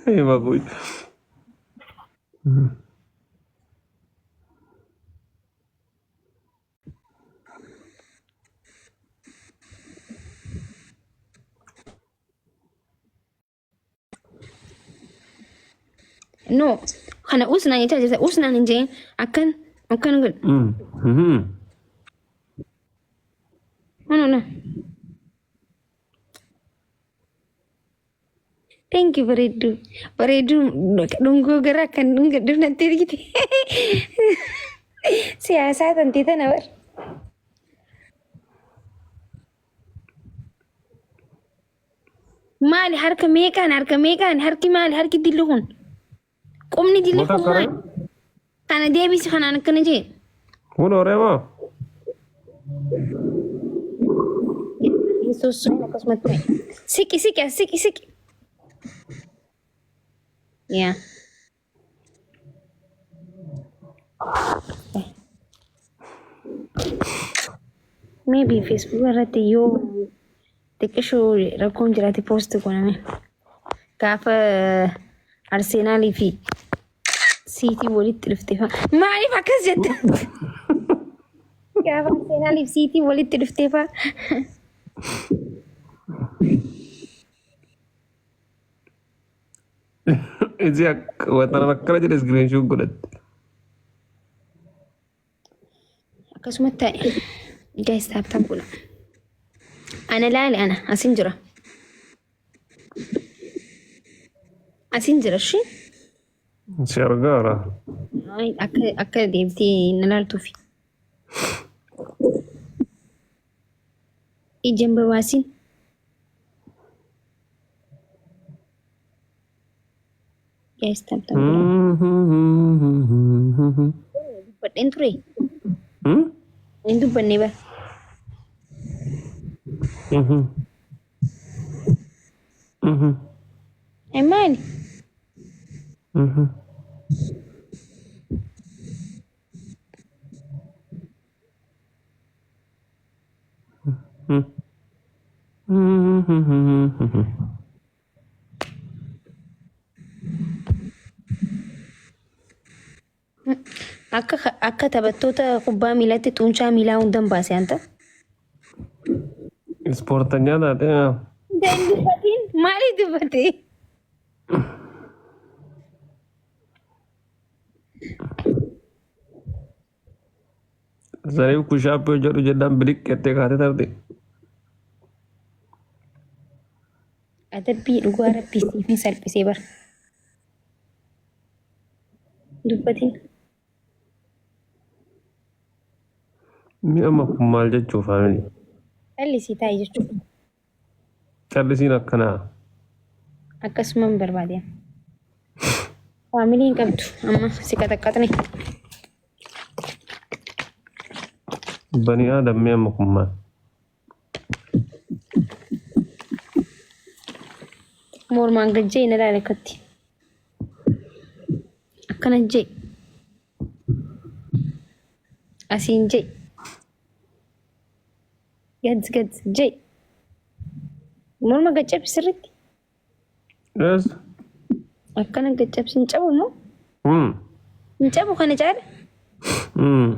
Hima kuy. No, kana usnaan jechaa jirta. Usnaan hin jeen akkan akkan godhu. No, no, no. Thank you bareedduu. Bareedduu dhungoo gara akkan dhungadhuuf natti ergite. Siyaasaa tantee tana bar. Maali harka meeqaan harka meeqaan harki maali harki dilli kun? Qubni dilli Goota kun maali? akkana? Kana deebisi kanaan akkana jee. Kun horeemoo? Sossoon akkasumatti ta'e. Siqi siqi as siqi siqi. Yaa. Maybe Facebook irratti yoo xiqqishuu rakkoon jiraate post godhame. Gaafa Arsenaalii fi Siitii walitti dhufte fa'a. Maaliif akkas jette? Gaafa Arsenaalii fi Siitii walitti dhufte fa'a. Iji akka wanta akkana jedhe iskiriinshuut godhatte. Akkasumatti ta'e. Guys tap tap godha. Ana laali ana asin jira. Asin jira shi. Si argaara. Ay, Akka akka deemtee na laaltuufi. Ijjan babaasin. Guys tap tap godha. Dubbadheen ture. Hin dubbanne bara. Ay maali? Akka akka taphattoota kubbaa miilaatti xuuncaa miilaa hundan baase anta. Ispoortanyaa taatee Hunda hin dubbatiin maaliif dubbate? Sariif kushaappii hojjedhu jennaan biliqqettee kaatee tarte. Adabbii dhugaa rabbii siifin salphisee bara. Dubbatiin. Mi'a amma kun maal jechuu faamilii? Callisii taa'i jechuudha. Callisiin akkanaa. Akkasuman barbaade. Faamilii hin qabdu amma si qaxaqqaxne. Bani Aadam mi'a amma kun maal? Mormaan gad jee na ilaali akkatti. Akkana jee. Asiin jee. Gad gad jee. Morma gad cabsi sirriitti. Yes. Akkana gad cabsi hin cabu moo? Mm. Hin cabu kana caala? Mm.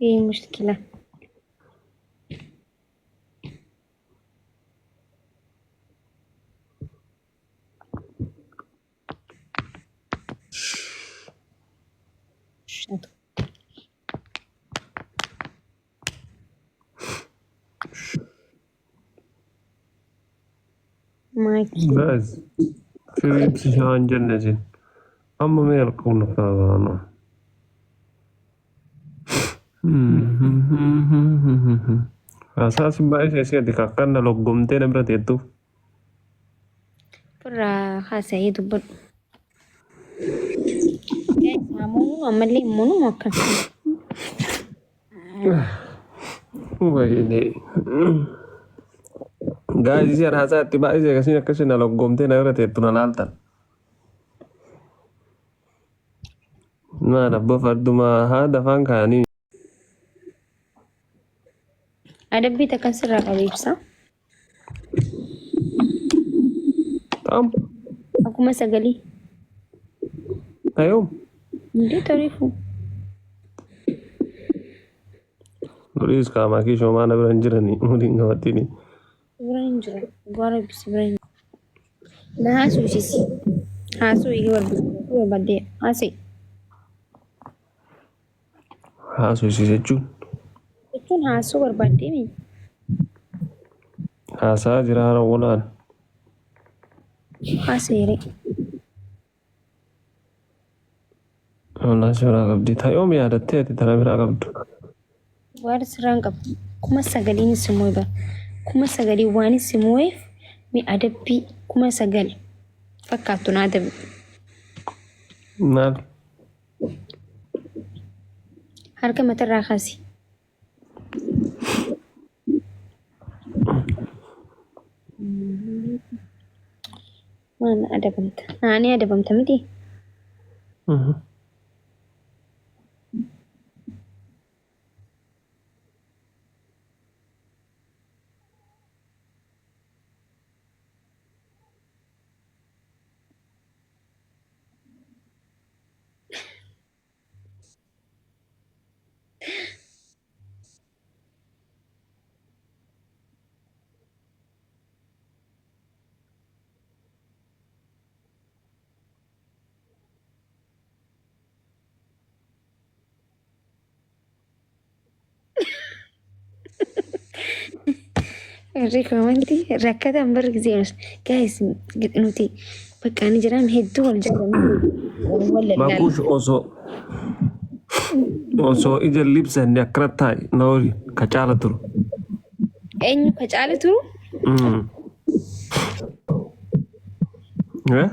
Ee mushkila. Maakii. Guys, Philips isaan jenne isin. Amma mee alqawna kaagaana. Haasaa si baay'ee si ati kakkanna loggomtee na bira teettuuf. Firraa haasa'ee dubbadhu. Saamuun ammallee immoo akkam. Wayne. Guys, isin haasaa itti baay'ee akkasiin akkasiin na loggomtee na bira teettu na laaltan. Maal abboo fardumaa haada afaan kaanii. Adabbii takkan sirraa qabu ibsa. Ta'am. Akkuma sagalii. Tayoom. Indee tariifu. Duriis qaamaa kee shoomaa na bira hin jiranii umuliin qabatini. Bira hin jiru. Dhugaa rabbi si bira hin jiru. Na haasofsiisi. Haasoo eegee barbaadde haasa'e. Haasofsiisi jechuun Jechuun haasoo barbaaddee mi? haasaa jira hara walaan. Haasa'eere. Walaa si biraa qabdi. Tayoom yaadattee ati tana biraa qabdu. Waan sirraan qabu. 9,000 si moo'e bara. 9,000 waan si moo'eef mi adabbii 9,000 fakkaattu na adabi. Maal? Harka matarraa kaasi. Maal adabamta? Naani adabamta miti? Warri koomantii rakkatan bar gisee guys nuti bakka ani jiran hedduu wal jaallanna wal lallaalla. Makuush osoo osoo ija libsanne akkana taa'i na waliin ka caala turu. Eenyu ka caala turu? Eh?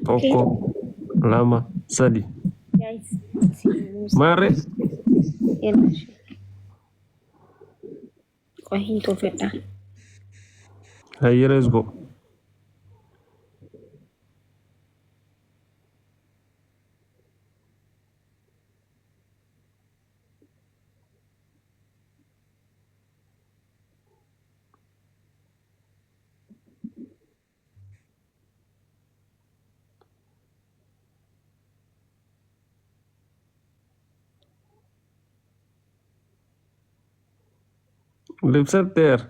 Tokko, lama, sadi. Guys, Maarree? Qoy hin tuufedha. Hayyee let's go. Libsaddeer.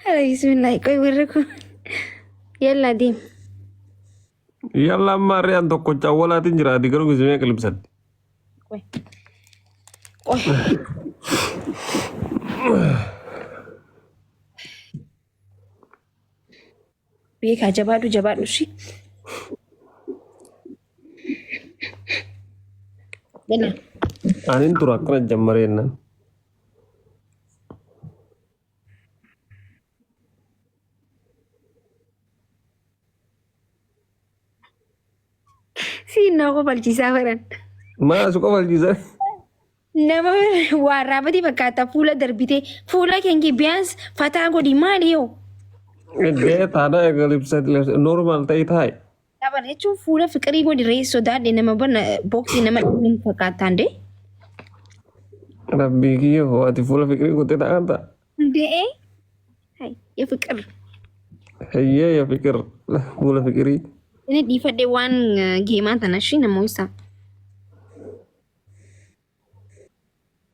Hala bismillah qoy warri kun. Yalla deem. Yalla amma re'aan tokkocha awwalaatiin jira ati garuu gisee meeqa libsatte? Qoy. Qoy. Beekaa jabaadhu jabaadhu shi. Yalla. Anin tura akkana jammareennan. Siin na kofalchiisaa baran. Maa si kofalchiisan? Nama waa raabati fakkaata fuula darbitee fuula keenya biyaans fataa godhi maali yoo. Iddee taana eega libsa normal ta'e taa'i. Tapha jechuun fuula fiqirii godhi ree sodaadhe nama bana booksii nama hin fakkaataan dee. Rabbii kiyya hoo ati fuula fiqirii gootee taa'an ta'a. De'ee. Hai ya fiqir. Hayyee ya fiqir fuula fiqirii. Inni dhiifadhe waan geemaa tana ishii nama isaa.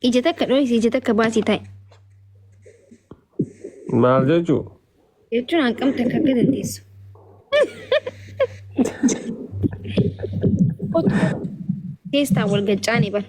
Ija takka dho'isi ija takka baasii taa'e. Maal jechuu? Jechuun hanqam takka akka dandeessu. Kottu teessaan wal gaccaanii bara.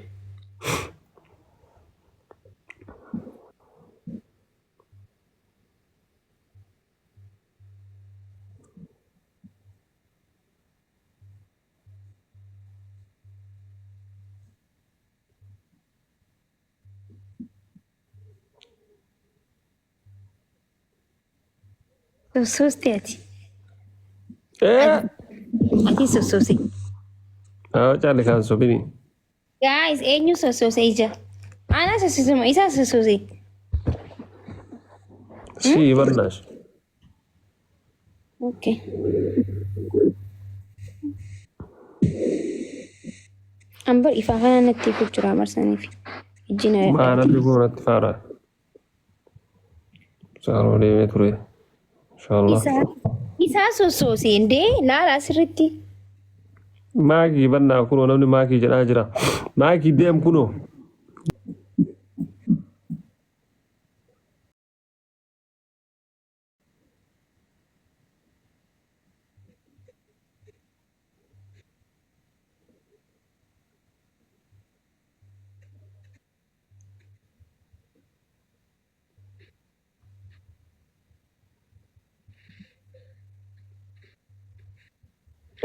Sossooste ati. Ee! Ati sossoose. Haa caalli kaan sobini. Guys, eenyu sossoose ija? Ana sossoose moo isa sossoose? Sii barnaash. Okay. An bar ifaa kana natti ifuuf jira marsaniif. Ijji na Maa dadhabde. namni kun natti faara. Saaroo deemee ture. Inshaallah. Isaa isaa sossoosee indee laala asirritti. Maakii bannaa kunoo namni maakii jedhaa jira. Maakii deem kunoo.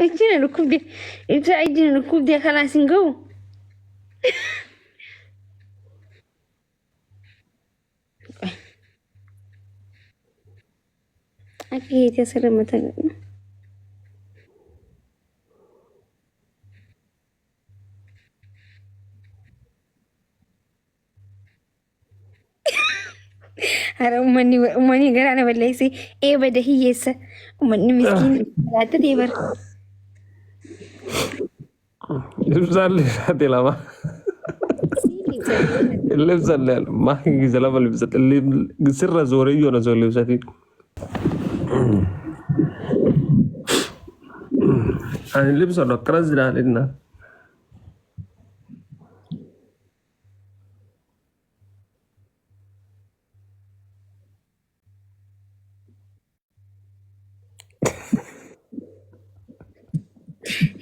Ijji na dhukkubde. Ibsaa ijji na dhukkubde kalaas hin ga'u. Akka keetii asirra mata godhu. Hara uummanni uummanni garaa na balleesse ee bada hiyyeessa uummanni miskiin jiraattatee bara. Ibsaan libsate lama. Libsanne maakii gisa lama libsate sirra zooree iyyuu osoo libsatiin. Ani libsadhu akkanas ilaalinna.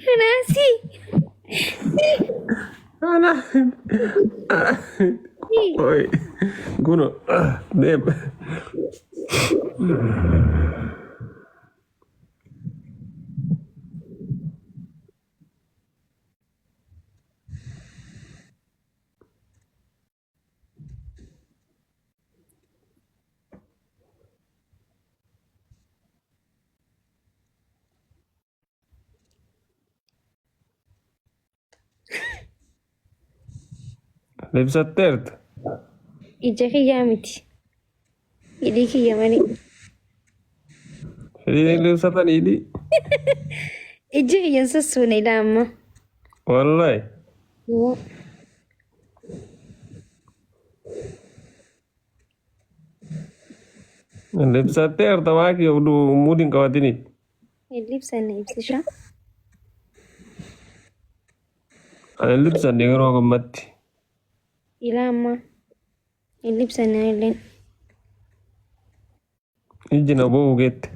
Kanaasi. Ana. Oi. Kuno deem. Libsatteerta. Ija kiyyaa miti. Hidhii kiyya malee. Hidhiin libsatan hidhii. Ijji kiyya hin sossoone ilaa amma. Wallahi. Yoo. Libsatteerta waa kiyya muudin qabatini. Hin libsanne ibsisha. Ani libsanne yeroo gammatti. Ilaa ammaa. Hin libsanne anilleen. Ijji na boo'u geette.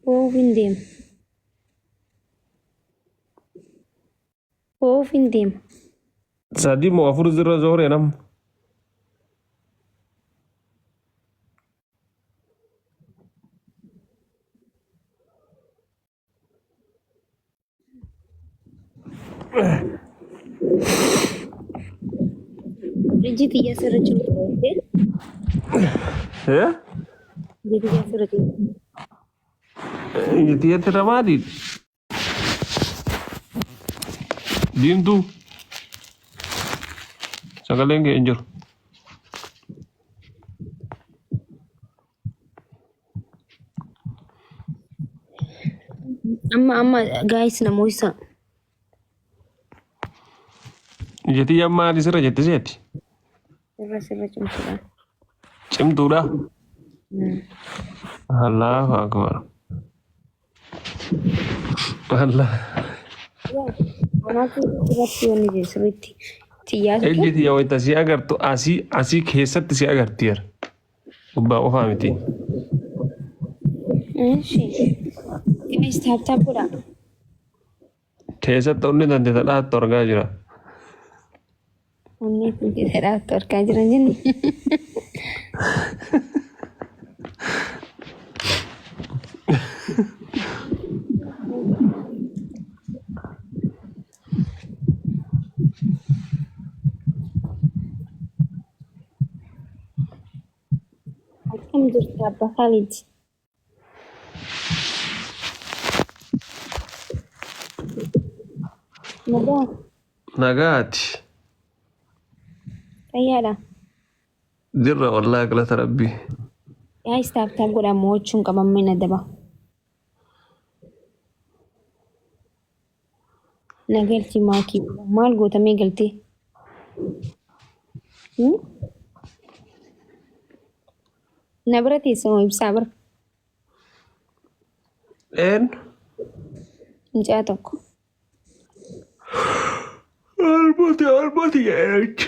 Boo'uuf hin deema. Boo'uuf hin deema. Sadii moo afur zirra zooree nam. Ijji tiyya sirra jiru turte. Eh? Ijji tiyya sirra jiru. Ijji tiyyatti ramaadii. Diimtuu. Sagaleen kee hin jiru. Amma amma gaayis namoota Ija tiyya maali sirra jette seeti? sirra sirra cimsuudha. Cimtuudha. Allahu akbar. Allah. Kanaafuu irratti wanni jiru sirriitti xiyyaatu Ijji tiyya wayita si agartu asii asii keessatti si agartiira. Gubbaa qofaa miti. Eshi. Guys, tap tap godhaa. Keessatti onni tante tadhaattu argaa jira. Onnee tante tadhaattu argaa jiran jenne. Akkam jirta Abba Khalid? Nagaa Nagaati. fayyaadha. Jirra wallaahi galata rabbii. Guys, tap tap godhaa mo'achuun qabamee na daba. Na galchi maakii. Maal gootamee galtee? Hmm? Na bira teessa moo ibsaa bira? Een. Mucaa tokko. Almati almati jedhanichi.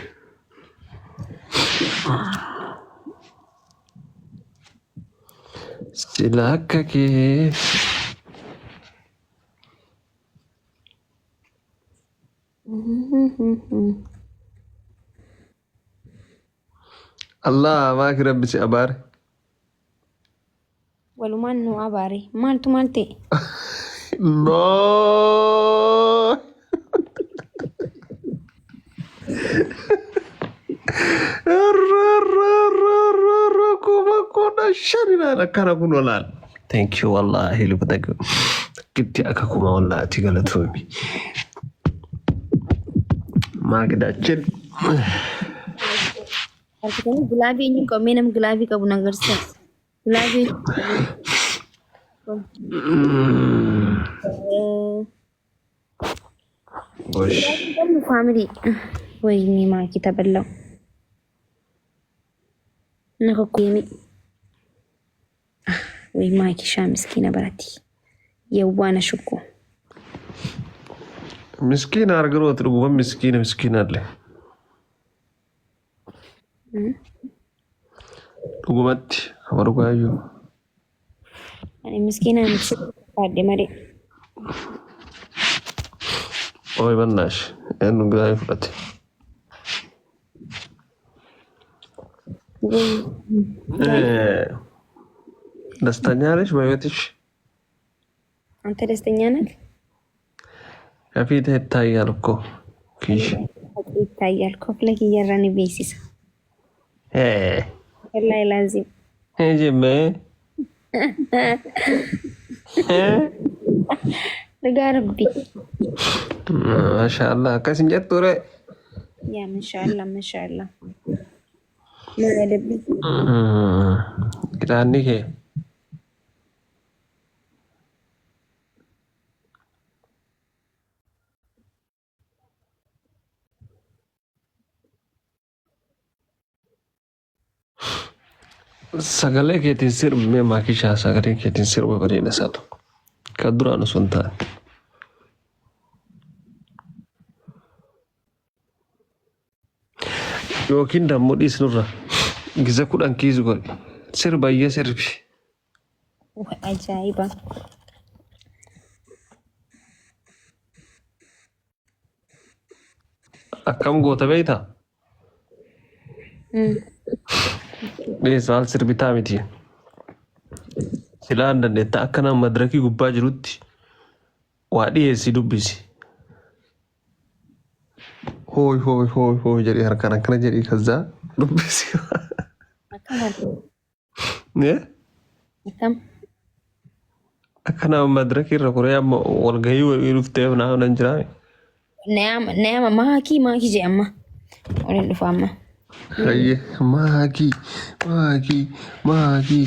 Sila akka kee. Allah maaki rabbi si abaare. Walumaan nu abaare. Maaltu maal ta'e? Allah. 15000 akkana kun olaal. Thank you wallahi lubbata gitti akka kuma wallahi ati galatoomi. Maaqidaaችን Argitanii gilaavii eenyu qabu? Mee nama gilaavii qabu na agarsiisa. Gilaavii eenyu qabu? Gosh. Qabnu faamilii. Wayinii maakii taballau. Na kokkoyemi. Way maakishaa miskiina barati. Yawwaana shukkoo. Miskiina argarooti dhuguma miskiina miskiina illee. Dhugumatti nama dhugaayyuu. Ani miskiina miti faadhe malee. Ooy bannaash eenyu biraa fudhate. ደስተኛ ነሽ በህይወትሽ? አንተ ደስተኛ ነህ? ከፊትህ ይታያል እኮ ኪሽ ይታያል። ኮፍለ kiyyarra ni beeksisa. Wallahi laazim. ጅሜ Dhugaa rabbi. ማሻአላህ akkas hin jettu ree. Yaa mashaallah mashaallah. Maal adabbi. Qixaanni kee sagalee keetiin sirbi mee maakishaa sagalee keetiin sirba bareeda isaa tokko kan duraan osoo hin taane. Yookiin dammoo dhiisnurra giza 10 kiisu godhi sirba iyyee sirbi. Ajaa'iba. Akkam goota beektaa? Dhiis maal sirbitaa miti. Silaa hin dandeetta akka nama madirakii gubbaa jirutti waa dhiyeessi dubbisi. Hooy hooy hooy hooy jedhii harkaan akkana jedhii kazzaa dubbisi. Akkam harka? Eh? Akkam? Akka nama madirakii irra koree amma walgahii wayii dhufteef naa nan jiraa. Nayaama nayaama maakii maakii jee amma. Waliin dhufa amma. Hayyee maakii maakii maakii.